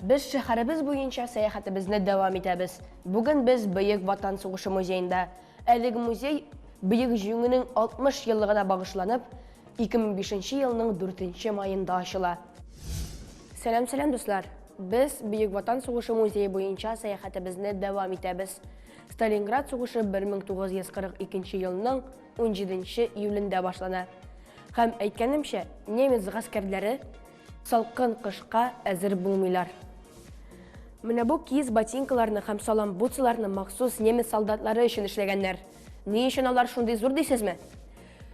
Без шәһәребез буенча сәяхәтебезне дәвам итәбез. Бүген без Бөек Ватан сугышы музеенда. Әлеге музей Бөек Җиңүнең 60 еллыгына багышланып, 2005 елның 4 маенда ачыла. Сәлам, сәлам, дуслар! Без Бөек Ватан сугышы музее буенча сәяхәтебезне дәвам итәбез. Сталинград сугышы 1942 елның 17 июлендә башлана. Һәм әйткәнемчә, немец гаскәрләре салкын кышка әзер булмыйлар. Менә бу киез ботинкаларны һәм салам бутсаларны махсус немец солдатлары өчен эшләгәннәр. Ни өчен алар шундый зур дисезме?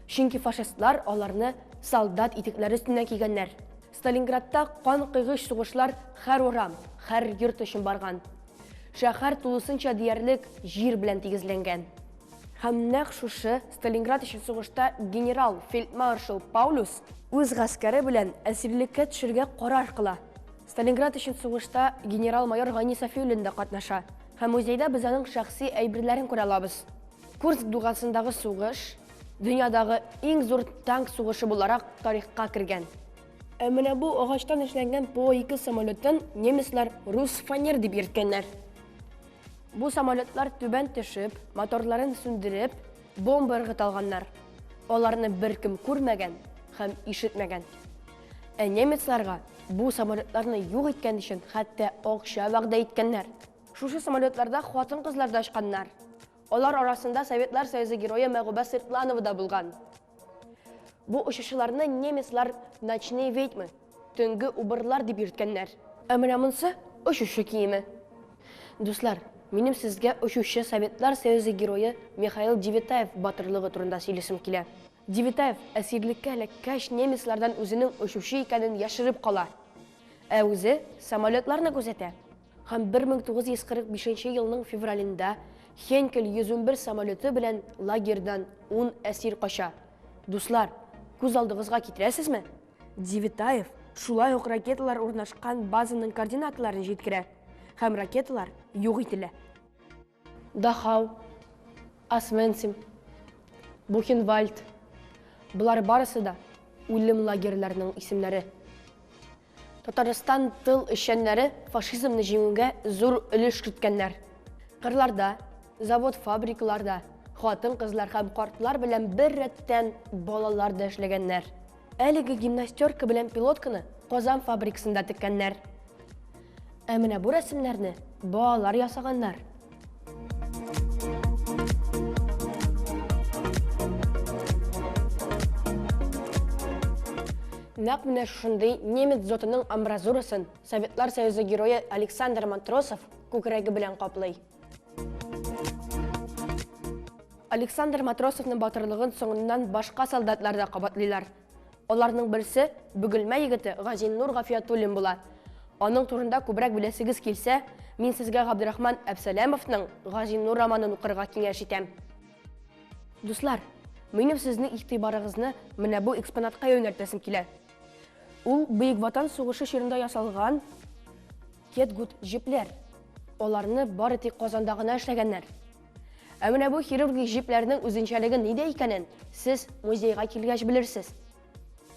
Чөнки фашистлар аларны солдат итекләре өстеннән кигәннәр. Сталинградта кан кыйгыч сугышлар һәр урам, һәр йорт өчен барган. Шәһәр тулысынча диярлек җир белән тигезләнгән. Һәм нәкъ шушы Сталинград өчен сугышта генерал-фельдмаршал Паулюс үз гаскәре белән әсирлеккә төшергә карар кыла. Сталинград өчен сугышта генерал-майор Гайни Сафиуллин да катнаша. Һәм музейда без аның шәхси әйберләрен күрә алабыз. Курск дугасындагы сугыш дөньядагы иң зур танк сугышы буларак тарихка кергән. Ә менә бу агачтан эшләнгән ПО-2 самолетын немецлар рус фанер дип йөрткәннәр. Бу самолетлар түбән төшеп, моторларын сүндереп, бомба ыргыта алганнар. Аларны беркем күрмәгән һәм ишетмәгән. Ә немецларга бу самолетларны юк иткән өчен хәтта акча вәгъдә иткәннәр. Шушы самолетларда хатын-кызлар да очканнар. Алар арасында Советлар Союзы герое Мәгубә Сыртланова да булган. Бу очучыларны немецлар ночные ведьмы, төнге убырлар дип йөрткәннәр. Ә менә монысы очучы киеме. Дуслар, минем сезгә очучы Советлар Союзы герое Михаил Девятаев батырлыгы турында сөйлисем килә. Девятаев әсирлеккә эләккәч немецлардан үзенең очучы икәнен яшереп кала. Ә үзе самолетларны күзәтә. Һәм 1945 елның февралендә Хенкель 111 самолеты белән лагерьдан 10 әсир кача. Дуслар, күз алдыгызга китерәсезме? Девятаев шулай ук ракеталар урнашкан базаның координаталарын җиткерә һәм ракеталар юк ителә. Дахау, Освенцим, Бухенвальд, болар барысы да үлем лагерьларының исемнәре. Татарстан тыл эшчәннәре фашизмны җиңүгә зур өлеш керткәннәр. Кырларда, завод-фабрикаларда хатын-кызлар һәм картлар белән бер рәттән балалар да эшләгәннәр. Әлеге гимнастерка белән пилотканы Казан фабрикасында теккәннәр. Ә менә бу рәсемнәрне балалар ясаганнар. Нәкъ менә шушындый немец дзотының амбразурасын Советлар Союзы герое Александр Матросов күкрәге белән каплый. Александр Матросовның батырлыгын соңыннан башка солдатлар да кабатлыйлар. Аларның берсе Бөгелмә егете Газиннур Гафиятуллин була. Аның турында күбрәк беләсегез килсә, мин сезгә Габдрахман Әбсәләмовның Газиннур романын укырга киңәш итәм. Дуслар, минем сезнең игътибарыгызны менә бу экспонатка юнәлтәсем килә. Ул Бөек Ватан сугышы чорында ясалган кетгут җепләр. Аларны бары тик Казанда гына эшләгәннәр. Ә менә бу хирургик җепләрнең үзенчәлеге нидә икәнен сез музейга килгәч белерсез.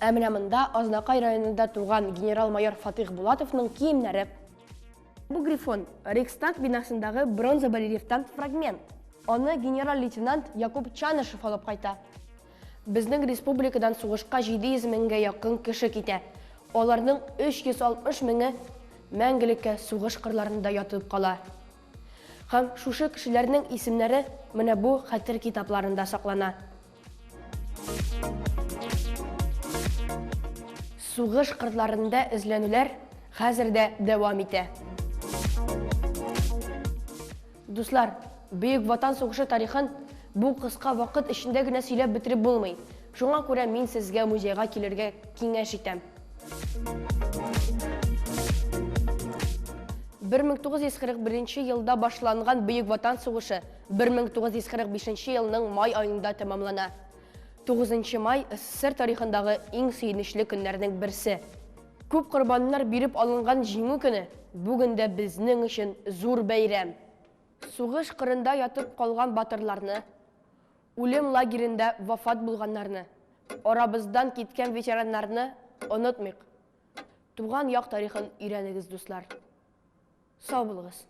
Ә менә монда Азнакай районында туган генерал-майор Фатыйх Булатовның киемнәре. Бу грифон Рейхстаг бинасындагы бронза барельефтан фрагмент. Аны генерал-лейтенант Якуб Чанышев алып кайта. Безнең республикадан сугышка 700 меңгә якын кеше китә. Аларның 360 меңе мәңгелеккә сугыш кырларында ятып кала. Һәм шушы кешеләрнең исемнәре менә бу хәтер китапларында саклана. Сугыш кырларында эзләнүләр хәзер дә дәвам итә. Дуслар, Бөек Ватан сугышы тарихын бу кыска вакыт эчендә генә сөйләп бетереп булмый. Шуңа күрә мин сезгә музейга килергә киңәш итәм. 1941 елда башланган Бөек Ватан сугышы 1945 елның май аенда тәмамлана. 9 май СССР тарихындагы иң сөенечле көннәрнең берсе. Күп корбаннар биреп алынган Җиңү көне бүген дә безнең өчен зур бәйрәм. Сугыш кырында ятып калган батырларны, үлем лагеренда вафат булганнарны Арабыздан киткән ветераннарны онытмыйк. Туган як тарихын өйрәнегез, дуслар. Сау булыгыз.